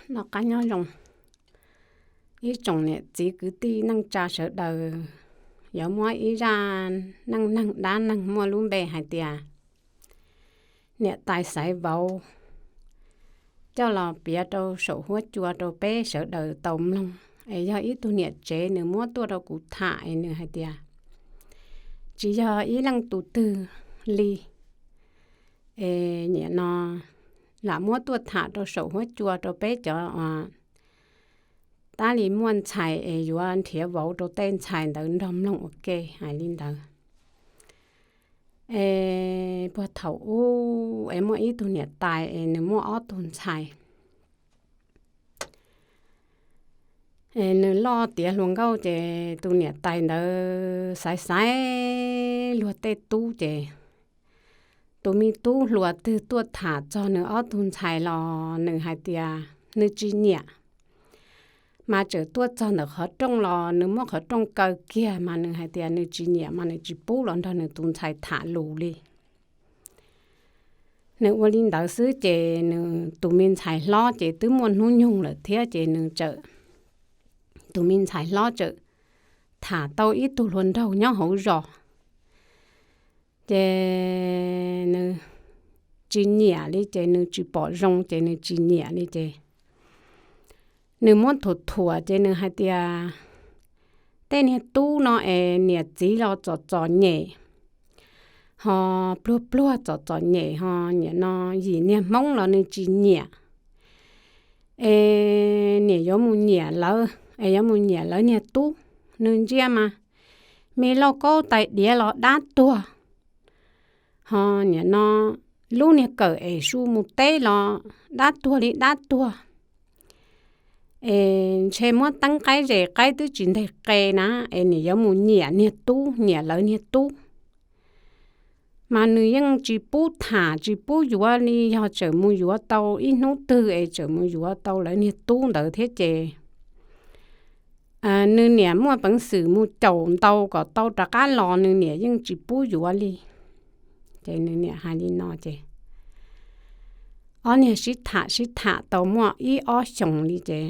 Noj qab nyob zoo, ib tsoom niam txiv kwv tij neej tsa sawv daws, yuav muab ib zaj neej neeg dab neeg muaj lub npe hais tias niam tais xaiv vauv coj los piav rau saum huab cua rau peb sawv daws tau mloog. Es yog ib tug niam tsev nws muab tuaj rau kuv tham es nws hais tias tsis yog ib leej tus twg li, es nim no lam muab tuaj tham rau saum huab cua rau peb cov tab li muaj ntxhais es yuav nrhiav vauv rau tej ntxhais ntawd nrog mloog ua ke, hais li ntawd. Es puag thaum ub es muaj ib tug niam tais es nws muaj ob tug ntxhais. Es nws loj tiav hluas nkauj ces tus niam tais ntawd xaiv xaiv luag tej tub ces tus me tub hluas twg tuaj tham txog nws ob tug ntxhais los nws hais tias nws tsis nyiam. Mas txawm tuaj txog ntawm qhov rooj los nws muab qhov rooj kaw kiag mas nws hais tias nws tsis nyiam mas nws tsis pub los nrog nws tus ntxhais tham lus li. Nws ua li ntawd xwb ces nws tus me ntxhais hlob ces twb muaj hnub nyoog lawm thiab ces nws txawm, tus me ntxhais hlob txawm tham tau ib tug hluas nraug nyob hauv zos. Ces nws tsis nyiam li ces nws tsis pom zoo ces nws tsis nyiam li ces nws muab thuam thuam ces nws hais tias tej niag tub no es niam txiv los txom txom nyem, ho pluag pluag txom txom nyem ho nim no yim niag Hmoob los nws tsis nyiam. Es niam yuav mus nyiam lawv, es yuav mus nyiam lawv niag tub, nws ntsia mas me lauj kaub tais diav los dab tuag, ho nim no lub niag kawm es su mus teb los dab tuag li dab tuag. Es ntshe muab teeb qaib zes qaib twb tsis nteg qe na, es niam yuav mus nyiam niag tub, nyiam lawv niag tub. Mas nws yeej tsis pub tham tsis pub yuav li, yog tseem mus yuav tau ib hnub twg es tseem mus yuav tau lawv niag tub ntawd thiab ces nws niam muaj peev xwm mus caum ntaus kom tau rov qab los nws niam yeej tsis pub yuav li. Ces nws niam hais li no ces ob niag sib tham sib tham tau muaj ib ob xyoos li ces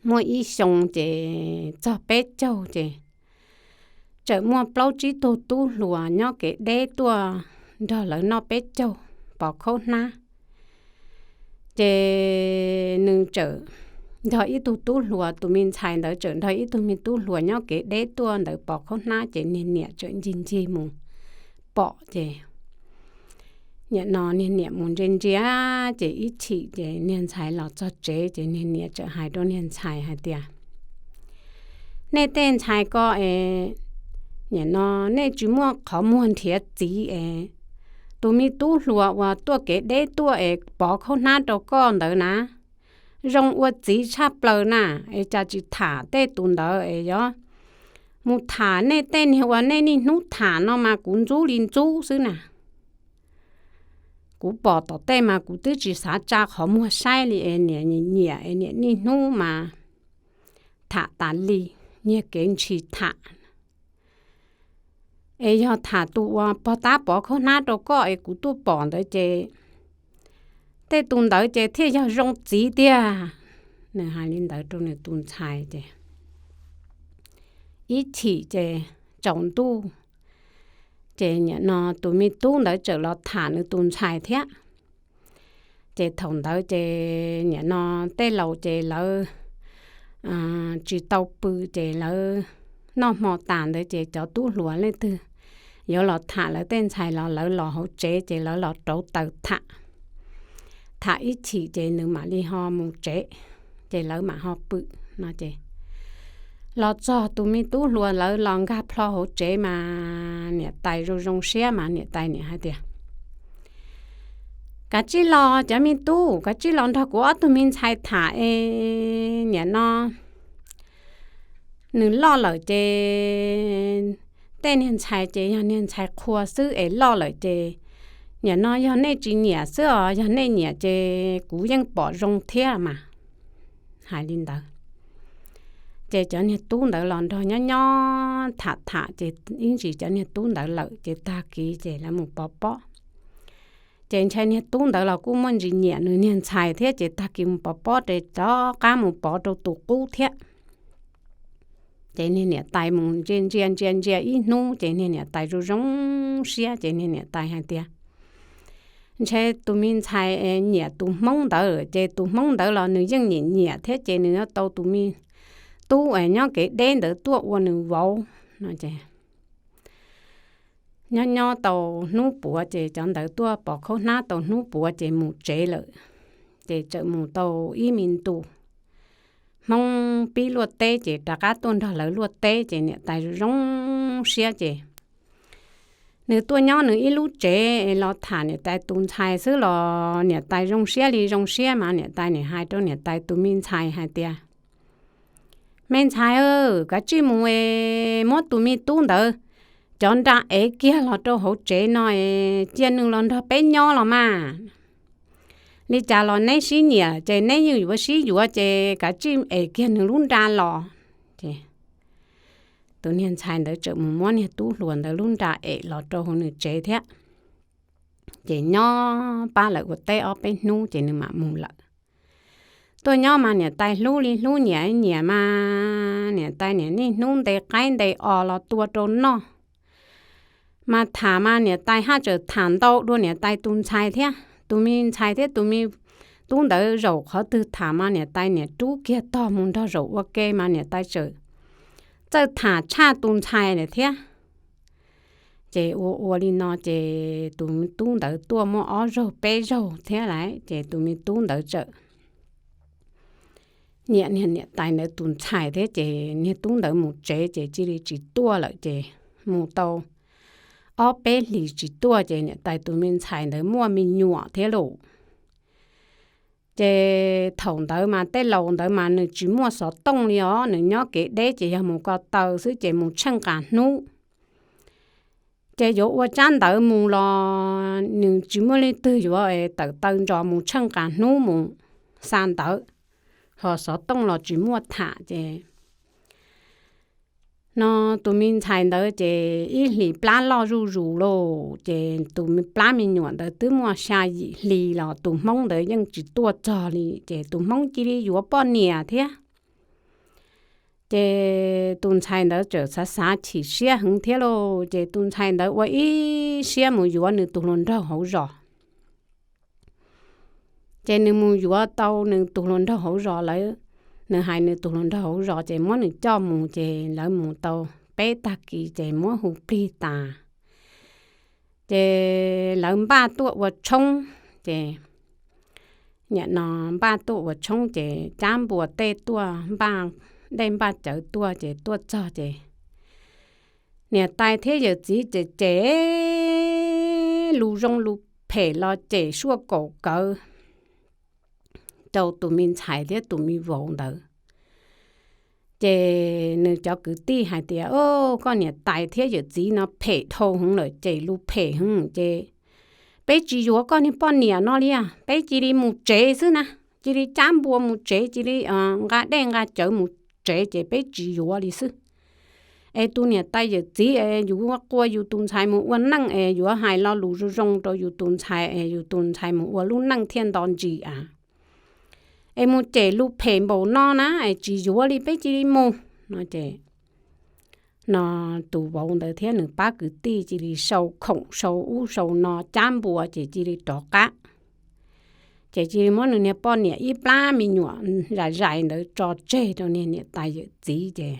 muaj ib xyoo ces txog peb caug ces txawm muaj plaub tsib tug tub hluas nyob kev deb tuaj nrog lawv noj peb caug pov khaub hnab. Ces nws txawm nrog ib tug tub hluas, tus me ntxhais ntawd txawm nrog ib tug me tub hluas nyob kev deb tuaj ntawd pov khaub hnab ces niag niam txawm ncig ncig mus pom ces nim no niag niam mus ntsia ntsia ces ib chim ces niag ntxhais los txog tsev ces niag niam txawm hais rau niag ntxhais hais tias nej tej ntxhais ko es nim no nej tsis muaj qhov muag nrhiav txiv es tus me tub hluas uas tuaj kev deb tuaj es pov khaub hnab rau koj ntawd na zoo ua txiv tshaj plaws na, es cas tsis tham tej tus ntawd es yog mus tham nej tej niag uas nej niaj hnub tham no mas kuv ntxub li ntxub xwb na. Kuv pom tom tej mas kuv twb tsis xav tsa qhov muag saib li es niam nyiam es niam niaj hnub mas tham tas li, nyiag kev ntshis tham. Es yog tham tus uas pog tab pov khaub hnab rau koj es kuv tuaj pom ntawd ces tej tus ntawd ces thiaj yog zoo txiv tiag. Nws hais li ntawd rau nws tus ntxhais ces ib chim ces tsaus ntuj ces nim no tus me tub ntawd txawm los tham nws tus ntxhais thiab. Ces thaum ntawd ces nim no tej laus ces lawv tsis tau pw ces lawv noj hmo tas ntawd ces cov tub hluas leej twg yuav los tham lawv tej ntxhais los lawv los hauv tsev ces lawv los rauv taws tham. Tham ib chim ces nws mam li ho mus tsev, ces lawv mam ho pw no ces los txog tus me tub hluas lawv los nkag plho hauv tsev mas niam tais zoo zoo siab mas niam tais niam hais tias kav tsij los cov me tub, kav tsij los nrog kuv ob tug me ntxhais tham es nim no nws loj lawm ces tej niag ntxhais ces yog niag ntxhais qhua xwb es loj lawm ces nim no yog nej tsis nyiam xwb os, yog nej nyiam ces kuv yeej pom zoo thiab mas. Hais li ntawd ces cov niag tub ntawd los nrog nyob nyob tham tham ces ib ntsis cov niag tub ntawd lawm ces tag kis ces lawv mus pov pob. Ces ntshai niag tub ntawd los kuj muaj ntsis nyiam nws niag ntxhais thiab, ces tag kis mus pov pob ces rov qab mus pov rau tus qub thiab. Ces niag niam tais mus ntsia ntsia ntsia ntsia ib hnub, ces niag niam tais zoo zoo siab, ces niag niam tais hais tias, ntshe tus me ntxhais nyiam tus hmoob ntawd, ces tus hmoob ntawd los nws yeej nyiam nyiam thiab, ces nws yuav tau tus me tub es nyob kev deb ntawd tuaj ua nws vauv no. Ces nyob nyob tau hnub puav ces cov ntawd tuaj pov khaub hnab tau hnub puav ces mus tsev lawm. Ces txawm mus tau ib me ntu, hmoob pib luaj teb ces rov qab tuaj nrog lawv luaj teb, ces niam tais zoo siab ces nws tuaj nyob nws ib lub tsev los tham niam tais tus ntxhais xwb los niam tais zoo siab li zoo siab, mas niam tais nim hais rau niam tais tus me ntxhais hais tias, me ntxhais, kav tsij mus es muab tus me tub ntawd cov nra ev kiag los rau hauv tsev no es cia nws los nrog peb nyob los mas. Li cas los neb sib nyiam ces neb yeej yuav sib yuav, ces kav tsij ev kiag nws lub nra los. Ces tus niag ntxhais ntawd txawm mus muab niag tub hluas ntawd lub nra ev los rau hauv nws tsev thiab. Ces nyob pab lawv ua teb ob peb hnub ces nws mam mus lawm. Tuaj nyob mas niam tais hlub li hlub, nyiam nyiam mas niam tais niaj hnub nte qaib nte os los tua rau noj. Mas tham mas niam tais haj tseem tham ntau dua niam tais tus ntxhais thiab. Tus me ntxhais thiab tus me tub ntawd zaum qhov twg tham mas niam tais niam rub kiag tog mus nrog zaum ua ke, mas niam tais tseem txawj tham tshaj tus ntxhais lawm thiab. Ces ua ua li no ces tus me tub ntawd tuaj muaj ob zaug peb zaug thiab lawm, ces tus me tub ntawd txawm nyiam niag niam tais ntawd tus ntxhais thiab, ces niag tub ntawd mus tsev ces cia li tsis tuaj lawm. Ces mus tau ob peb hlis tsis tuaj ces niam tais tus me ntxhais ntawd muaj me nyuam thiab lauj. Ces thaum ntawd mas tej laus ntawd mas nws tsis muaj xov tooj li os, nws nyob kev deb ces yog mus ko taw xwb ces mus tsheej qas hnub. Ces yuav ua tsab ntawv mus los nws tsis muaj leej twg yuav tawm taw ntsos mus tsheej qas hnub mus xa ntawv, ho xov tooj los tsis muaj tham. Ces no tus me ntxhais ntawd ces ib hlis plab loj zuj zus lauj, ces tus plab me nyuam ntawd twb muaj xya yim hli los tus hmoob ntawd yeej tsis tuaj txog li, ces tus hmoob cia li yuav poj niam thiab. Ces tus ntxhais ntawd txawm xav xav chim siab heev thiab lauj, ces tus ntxhais ntawd ua ib siab mus yuav nws tus hluas nraug hauv zos. Ces nws mus yuav tau nws tus hluas nraug hauv zos lawm, nws hais nws tus hluas nraug hauv zos ces muab nws coj mus, ces lawv mus tau peb tag kis ces muab hu plig tas. Ces lawv npaj tuaj ua tshoob, ces nim no npaj tuaj ua tshoob ces cab npua tej tuaj npaj dej npaj cawv tuaj, ces tuaj txog ces niam tais thiab yawm txiv ces cem lus zoo lus phem los cem suaj kaum kawv rau tus me ntxhais thiab tus me vauv ntawd. Ces nws cov kwv tij hais tias, o, koj niam tais thiab yawm txiv no phem dhau heev lawm, cem lus phem heev, ces peb tsis yuav koj niag poj niam no li, peb cia li mus tsev xwb na, cia li cab npua mus tsev, cia li nqa dej nqa cawv mus tsev, ces peb tsis yuav li xwb. Es tus niam tais yawm txiv es yuav qua yus tus ntxhais mus ua neej es yuav hais lo lus zoo zoo rau yus tus ntxhais es yus tus ntxhais mus ua lub neej thiaj nto ntsis a. Es mus cem lus phem npaum no na es tsis yuav li, peb cia li mus no. Ces no tus vauv ntawd thiab nws pab kwv tij cia li sau khoom sau ub sau no cab npua ces cia li rov qab. Ces cia li muab nws niag poj niam ib plab me nyuam zais zais ntawd tso tseg rau niag niam tais yawm txiv ces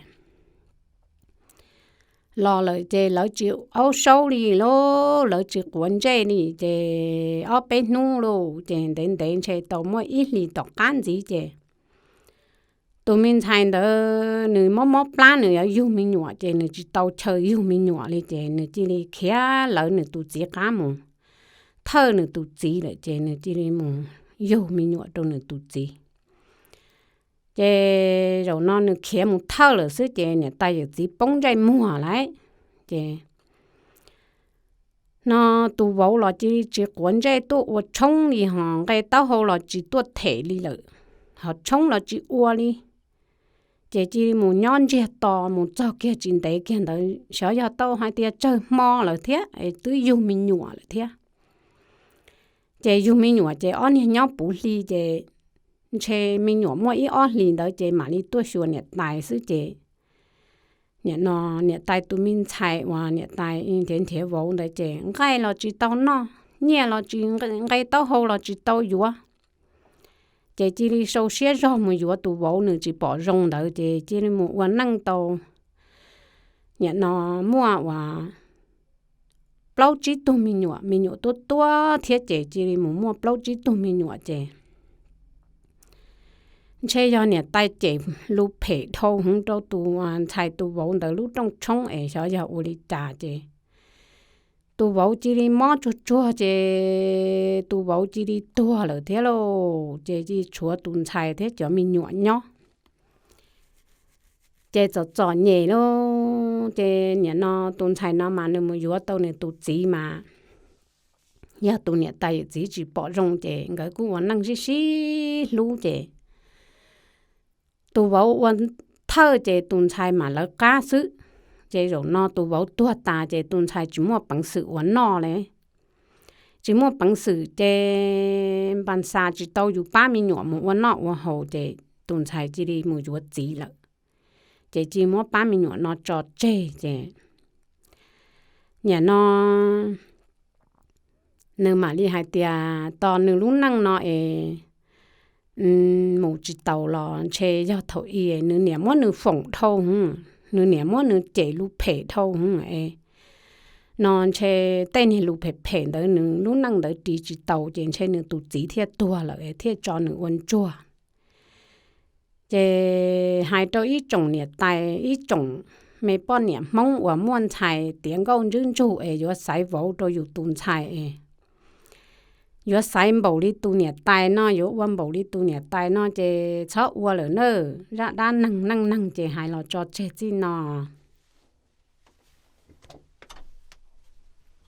los lawm ces lawv tsis aub saub li lauj, lawv tsis quav ntsej li. Ces ob peb hnub lauj, ces ntev ntev ntshe tau muaj ib hlis tom qab ntxiv ces tus me ntxhais ntawd nws mob mob plab, nws yuav yug me nyuam ces nws tsis tau chaw yug me nyuam li, ces nws cia li khiav lawv nws tus txiv qab mus thawj nws tus txiv lawm, ces nws cia li mus yug me nyuam rau nws tus txiv. Ces zaum no nws khiav mus thawj lawm xwb ces niam tais yawm txiv poob ntsej muag lawm. Ces no tus vauv los cia li tsis quav ntsej tuaj ua tshoob li, ho nqe taub hau los tsis tuaj them li lawm, ho tshoob los tsis ua li. Ces cia li mus nyob ntsiag to, mus txog kiag tsis ntev kiag ntawd xyov yog tau hais tias tsawg hmo lawm thiab es twb yug me nyuam lawm thiab. Ces yug me nyuam ces ob niag nyob puv hli ces ntshe me nyuam muaj ib ob hlis ntawd ces mam li tuaj xyuas niam tais xwb ces nim no niam tais tus me ntxhais uas niam tais nrhiav nrhiav vauv ntawd ces nqaij los tsis tau noj, nyiaj los tsis, nqe taub hau los tsis tau yuav. Ces cia li sau siab zog mus yuav tus vauv nws tsis pom zoo ntawd ces cia li mus ua neej tau nim no muaj uas plaub tsib tug me nyuam, me nyuam tuab tuab thiab ces cia li mus muaj plaub tsib tug me nyuam ces ntshe yog niam tais cem lus phem dhau heev rau tus ntxhais tus vauv ntawd lub rooj tshoob es xyov yog ua li cas ces tus vauv cia li mob tsuag tsuag ces tus vauv cia li tuag lawm thiab lauj. Ces cia li tshuav tus ntxhais thiab cov me nyuam nyob. Ces txom txom nyem lauj, ces nim no tus ntxhais no mas nws mus yuav tau nws tus txiv mas yog tus niam tais yawm txiv tsis pom zoo ces nkawd kuj ua neej sib sib hlub ces tus vauv ua thawj ces tus ntxhais mam lawv qab xwb. Ces zaum no tus vauv tuag tas ces tus ntxhais tsis muaj peev xwm ua noj li, tsis muaj peev xwm ces npas xas tsis tau yus pab me nyuam mus ua noj ua haus ces tus ntxhais cia li mus yuav txiv lawm. Ces cia li muab pab me nyuam no tso tseg ces nim no nws mam li hais tias tos nws lub neej no es mus tsis taus los ntshe yog thaum i nws niam muab nws foom dhau heev, nws niam muab nws cem lus phem dhau heev es no ntshe tej niag lus phem phem ntawd nws lub neej ntawd ris tsis taus ces ntshe nws tus txiv thiaj tuag lawm thiaj tso nws ua ntsuag. Ces hais rau ib tsoom niam tais, ib tsoom me poj niam Hmoob uas muaj ntxhais tiav nkauj ntswb ntsug es yuav xaiv vauv rau yus tus ntxhais es yuav xaiv npaum li tus niam tais no, yuav ua npaum li tus niam tais no ces txhob ua lawm na. Zaj dab neeg neej neeg ces hais los tso tseg txij no.